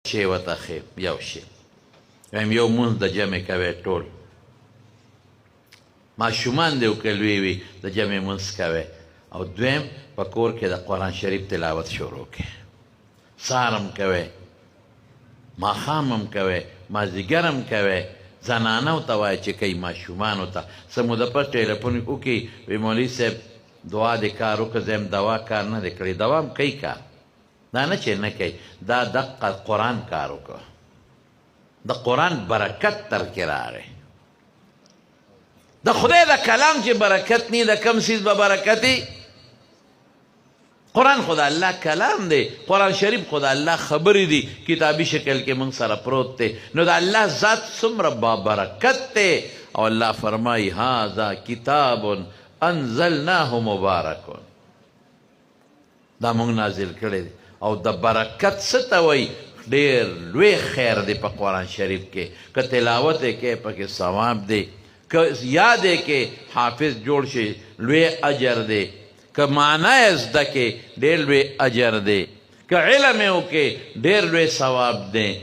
شی ورته ښیم، یو شی وایم، یو مونځ د جمع کوی. ټول ماشومان دی او که لوی وي، د جمع مونځ کوی. او دویم، په کور کې د قرآن شریف تلاوت شروع کړئ. سهار هم کوی، ماښام هم کوی، مازدیګر هم کوی. زنانو ته وایه چې کوي، ماشومانو ته. څه موده پس ټیلیفون وکړي، وی مولوي صاحب، دعا دې کار وکړ. زه دوا کار نه دی کړی. دوا هم کوي کار، دا نه چې نه کوي. دا دقه قرآن کار وکړ، د قرآن برکت تر کې راغی. د خدای د کلام چې برکت نی، د کم څیز به برکتي؟ قرآن خو د الله کلام دی، قرآن شریف خو د الله خبرې دي، کتابي شکل کې موږ سره پروت دی. نو د الله ذات څومره بابرکت دی. او الله فرمایي: هذا کتاب انزلناه مبارک. دا موږ نازل کړی دی او د برکت څه ته وایي؟ ډېر لوی خیر دی په قرآن شریف کې. که تلاوت یې کوې، پکې ثواب دی. که یاد یې کې، حافظ جوړ شي، لوی اجر دی. که معنا یې زده کې، ډېر لوی اجر دی. که علم یې وکړې، ډېر لوی ثواب دی.